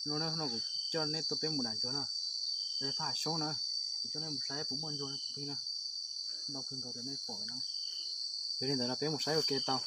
No na, no kuv coj nej tuaj peb mus dam ntsuag na, peb phaj soob na, kuv coj nej mus saib puas muaj ntsuag no tsis plig na, ntau kawg nkaus rau nej pom na. Yog li ntawd no peb mus saib ua ke tau.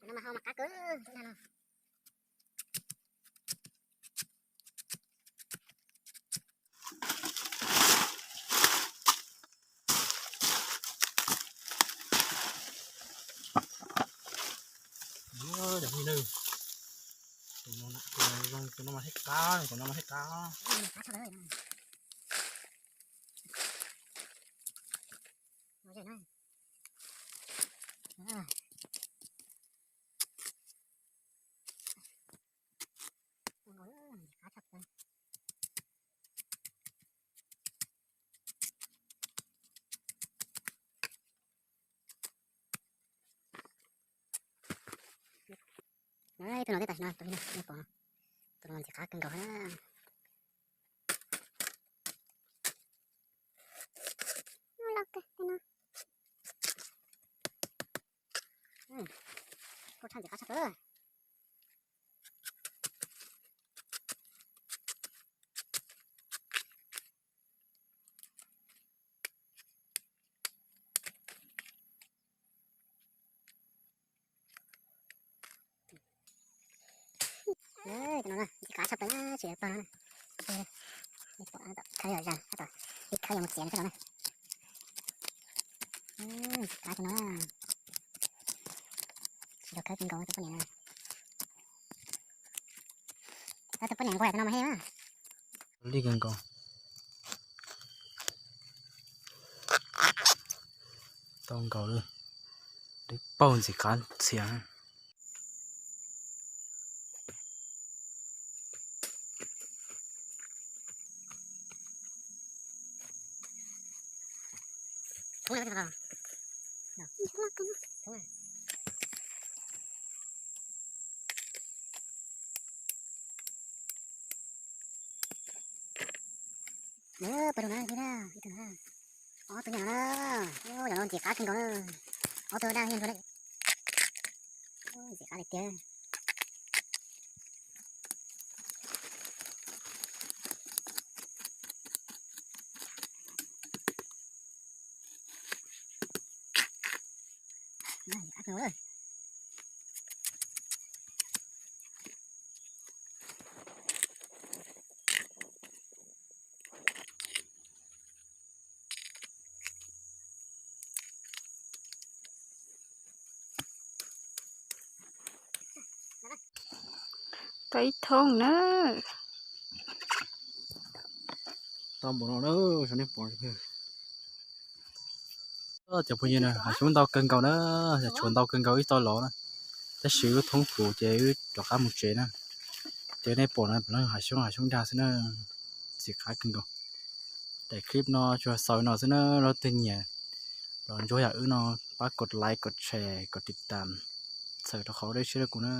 Tus no mas ho mas qab kawg, tus no no. Cov phooj ywg, tus no, tus no mas thiaj qab, tus no mas thiaj qab. Tus no, tus no, tus no ntxim qab kawg nkaus na. Kuj tshaj ntxim qab tshaj plaws. Tus no ntxim qab tshaj plaws na, tsis pom no na. Khawb yog zag, ib khawb yog mus txiav no na. Ntxim qab tus no na. Tsis yog khawb kawg nkaus tus poj niam na. Tab tus poj niam nquag tus no mas heev na. Li kawg nkaus. Tau nkaus li. Li paug ntxim qab txhias. Pab rau na, ib tug na, ob tug nyuag no na, yog no ntxim qab kawg nkaus na, ob tug daj yeej ntxim qab li tiag. Tau ib thoob na. Tau npaum no na, nej pom. Cov phooj ywg na, hav xyoob ntau kawg nkaus na, yog tshuav ntau kawg nkaus wb tau lov na. Tab sis wb thoob puv ces wb rov qab mus tsev na. Ces nej pom na, hav xyoob, hav xyoob dag xwb na, ntxim qab kawg nkaus. Daim clip no tsuas xaus no xwb na, leej twg nyiam los ntsuag yam wb no, pab kov like, kov share, kov tiv tam, txhawm rau qhov dej siab rau kuv na.